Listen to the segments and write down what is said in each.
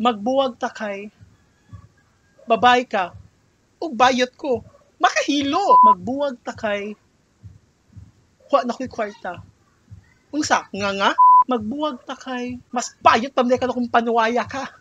Magbuwag ta kay babae ka ug bayot ko. Makahilo. Magbuwag ta kay wa na ko'y kwarta. Unsa? Nga nga? Magbuwag ta kay mas bayot pa man ka kung panuwaya ka.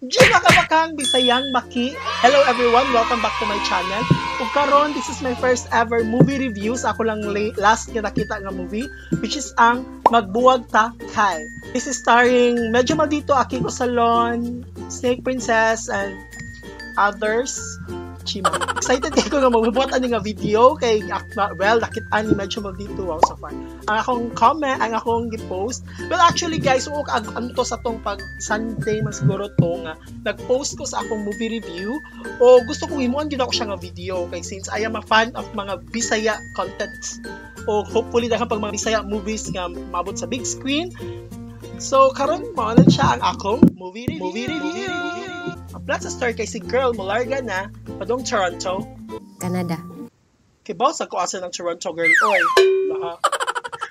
Gina Kabakang Bisayang Maki. Hello everyone, welcome back to my channel. Ug karon, this is my first ever movie review sa ako lang last nga nakita nga movie, which is ang Magbuwag Ta Kay. This is starring Medyo Maldito, Akiko Salon, Snake Princess, and others. Chima. Excited kay ko nga magbuhat ani nga video kay well, nakit-an ni Medyo Maldito, wow, so far. Ang akong comment, ang akong gi-post. Well, actually guys, o anto sa tong pag Sunday man siguro to nga nag-post ko sa akong movie review o gusto kong himuan gyud ako siya nga video kay since I am a fan of mga Bisaya contents o hopefully daghan pag mga Bisaya movies nga maabot sa big screen. So karon mao na siya ang akong movie review. Movie review. Ang plot sa story kay si girl molarga na padong Toronto, Canada. Kay boss ako asa ng Toronto, girl, oy. Baka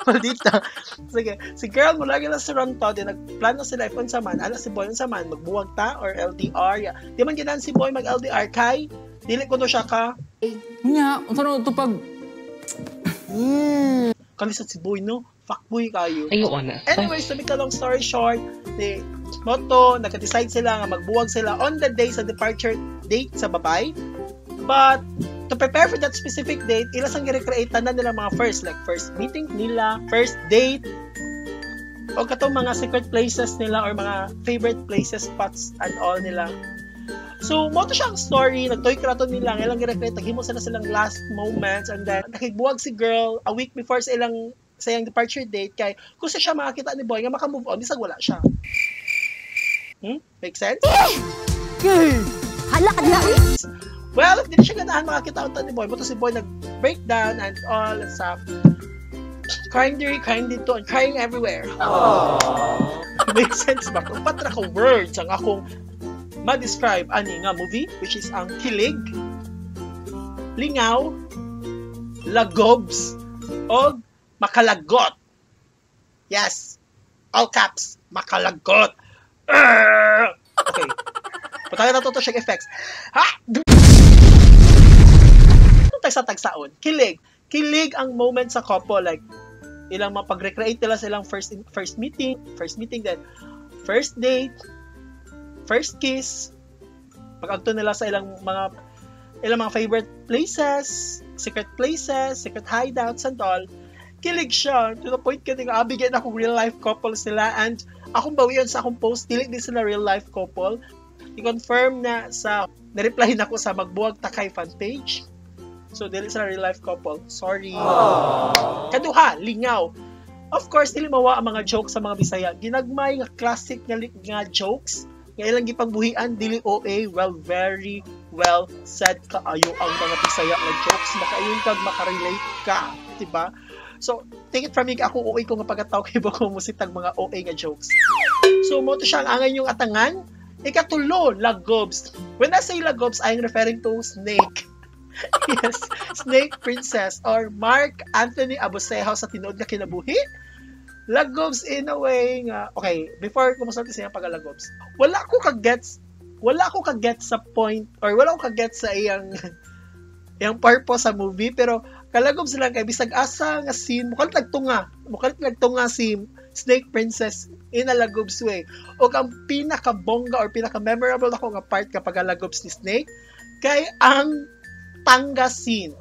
maldita. Sige, si girl molarga na sa Toronto, di nagplano sila if unsa man, ana si boy, unsa man, magbuwag ta or LDR. Ya. Di man ganahan si boy mag LDR kay dili ko no siya ka Nya, unsa na to pag kalisod si boy, no. Fuckboy kayo. Ayaw na. Anyways, to make a long story short, di moto, nagka-decide sila nga magbuwag sila on the day sa departure date sa babay. But to prepare for that specific date, ila sang gi-recreate tanan nila mga first, like first meeting nila, first date, o katong mga secret places nila or mga favorite places, spots and all nila. So, mo to siya ang story, nagtoy krato nila, ilang gi-recreate, naghimo sila silang last moments, and then nakigbuwag si girl a week before sa ilang sa iyang departure date kay gusto siya makakita ni boy nga maka-move on bisag wala siya. Make sense? Hala ka na, uy! Well, if di siya ganahan makakita unta ni boy, buto si boy nag-breakdown and all and stuff. Crying diri, crying dito, and crying everywhere. Make sense ba? Kung patra ko words ang akong ma-describe ani nga movie, which is ang kilig, lingaw, lagobs, og makalagot. Yes. All caps. Makalagot. Arr! Okay. Patayin na to siya effects. Ha? Tayo sa tagsaon. Kilig. Kilig ang moment sa couple. Like, ilang mapag-recreate nila silang first meeting, then first date, first kiss, pag-agto nila sa ilang mga favorite places, secret places, secret hideouts and all. Kilig siya. To the point ka nga, bigyan ako real life couple sila and akong bawian sa akong post, dili din sila real life couple. I-confirm na sa, na-reply na ko sa Magbuwag Takay fan page. So, dili sila real life couple. Sorry. Kaduha, lingaw. Of course, dili mawa ang mga jokes sa mga Bisaya. Ginagmay nga classic nga jokes nga ilang gipangbuhian dili OA. Well, very well said kaayo ang mga Bisaya nga jokes. Makaingon kag makarelate ka, diba? So, take it from me, ako OA ko nga pagkatao kay ko musitag mga OA nga jokes. So, mo to siya ang angay yung atangan. Ikatulo, lagobs. When I say lagobs, I'm referring to Snake. Yes, Snake Princess or Mark Anthony Abosejo sa tinuod nga kinabuhi. Lagobs in a way nga, okay, before ko masulti sa iyang pagalagobs, wala ko ka-gets sa point or wala ko ka-gets sa iyang purpose sa movie, pero kalagobs lang kay bisag asa nga scene, mukhang nagtunga si Snake Princess in a lagobs way. O ang pinakabongga or pinaka-memorable ako nga part kapag lagobs ni Snake kay ang tanga scene.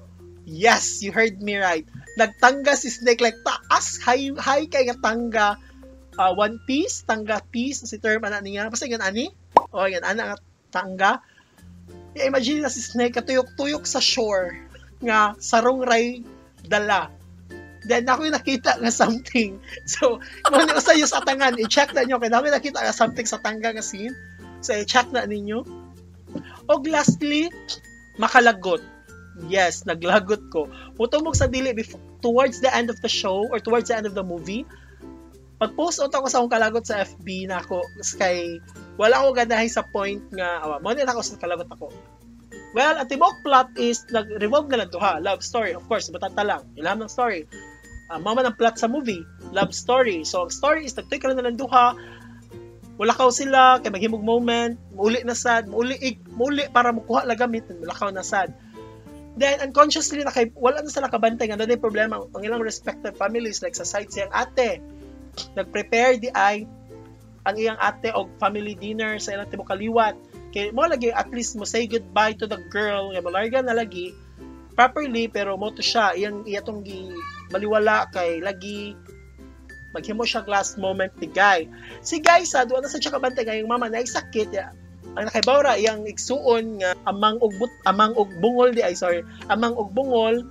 Yes, you heard me right. Nagtangga si Snake, like taas, high, high kay nga tangga, one piece, tangga piece, si term ana niya. Basta yan ani? O yan, ana nga tangga. I-imagine na si Snake katuyok-tuyok sa shore nga sarong ray dala. Then ako yung nakita nga something. So, mo ni usa yung sa tangan, i-check na niyo kay nako nakita nga something sa tangga nga scene. So, i-check na ninyo. Og lastly, makalagot. Yes, naglagot ko. Mutumog sa dili before, towards the end of the show or towards the end of the movie. Pag-post ako sa akong kalagot sa FB na ako kay wala ako ganahay sa point nga awa mo na ako sa kalagot ako. Well, ang tibuok plot is nag-revolve na lang to ha. Love story, of course, butang lang. Ilaham ng story. Mao man ang plot sa movie, love story. So, ang story is nagtuy ka na lang duha, mulakaw sila, kay maghimog moment, muuli na sad, muuli, muuli para mukuha la gamit, mulakaw na sad. Then, unconsciously, na kay, wala na sila kabantay nga na problema ang ilang respective families, like sa side siyang ate. Nag-prepare di ay ang iyang ate og family dinner sa ilang tibuok kaliwat. Kay mo lagi at least mo say goodbye to the girl nga malarga na lagi properly, pero mo to siya iyang iya tong gi baliwala kay lagi maghimo siya last moment ni Guy. Si Guy sa duwa na sa siya kabantay ngayong mama na sakit ya. Ang nakaibaw ra iyang igsuon nga amang og but, amang og bungol di ay, sorry, amang og bungol.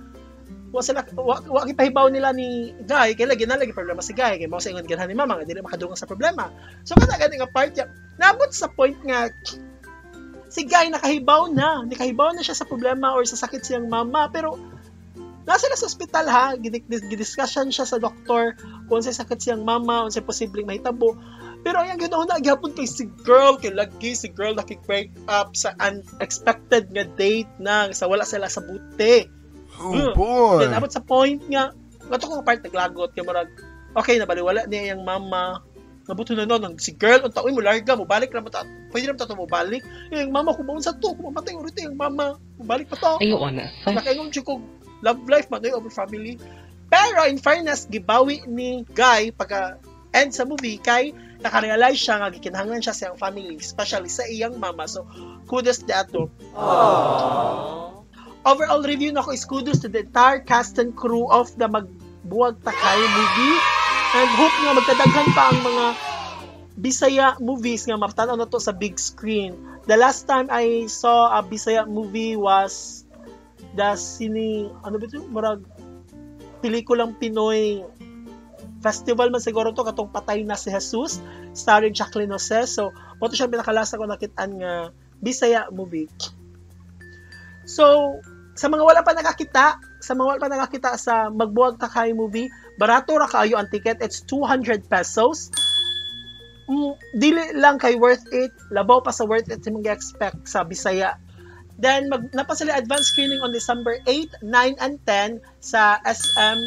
Wa sila wa gipahibaw nila ni Guy kay lagi na lagi problema si Guy kay mao sa ingon ganahan ni mama nga dili makadungang sa problema. So kana gani nga part ya, nabot sa point nga si Guy nakahibaw na siya sa problema or sa sakit siyang mama, pero nasa na sa ospital ha, gidiscussion siya sa doktor kung sa sakit siyang mama, unsay posibleng mahitabo. Pero ang ginawa na gyapon kay si girl, kay lagi si girl naki-break up sa unexpected nga date na sa wala sila sa bute. Oh boy. Then abot sa point nga ato ko part naglagot kay murag okay nabaliwala niya iyang mama. Nabuto na no si girl unta, uy, mo larga mo balik ra mo ta. Pwede ra mo ta mo balik. Yung mama ko sa to, kung mamatay ulit yung mama, mo balik pa to. Ayaw na. Nakaingon siya ko love life man over family. Pero in fairness, gibawi ni Guy pagka end sa movie kay nakarealize siya nga gikinahanglan siya sa iyang family, especially sa iyang mama. So, kudos di ato. Overall review nako is kudos to the entire cast and crew of the Magbuwag Takay movie. And hope nga magkadaghan pa ang mga Bisaya movies nga mapatan-aw na to sa big screen. The last time I saw a Bisaya movie was the sini, ano ba ito? Murag pelikulang Pinoy festival man siguro to, katong Patay na si Jesus starring Jacqueline Jose. So, mo to siya pinakalasa ko nakitaan nga Bisaya movie. So, sa mga wala pa nakakita sa Magbuwag Takay movie, barato ra kaayo ang ticket. It's 200 pesos. Dili lang kay worth it, labaw pa sa worth it sa mga expect sa Bisaya. Then naa pa sila advance screening on December 8, 9 and 10 sa SM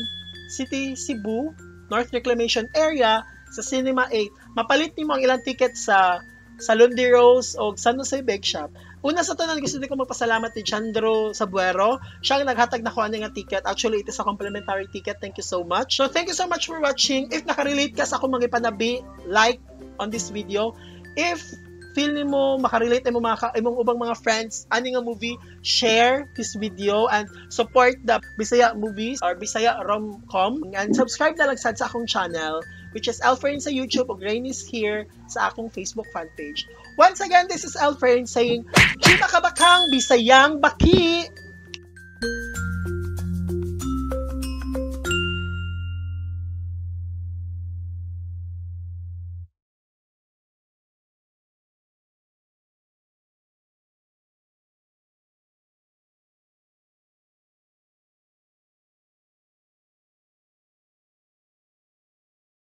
City Cebu, North Reclamation Area sa Cinema 8. Mapalit nimo ang ilang ticket sa Salon de Rose o San Jose Bake Shop. Una sa tanan, gusto din ko magpasalamat ni Chandro Sabuero. Siya ang naghatag na ko ani nga ticket. Actually, it is a complimentary ticket. Thank you so much. So, thank you so much for watching. If nakarelate ka sa akong mga panabi, like on this video. If feel nimo makarelate mo mga imong ubang mga friends ani nga movie, share this video and support the Bisaya movies or Bisaya rom-com and subscribe na lang sad sa akong channel, which is Alfrain sa YouTube ug Rainis here sa akong Facebook fan page. Once again, this is Alfrain saying, "Chika kabakang Bisayang baki!"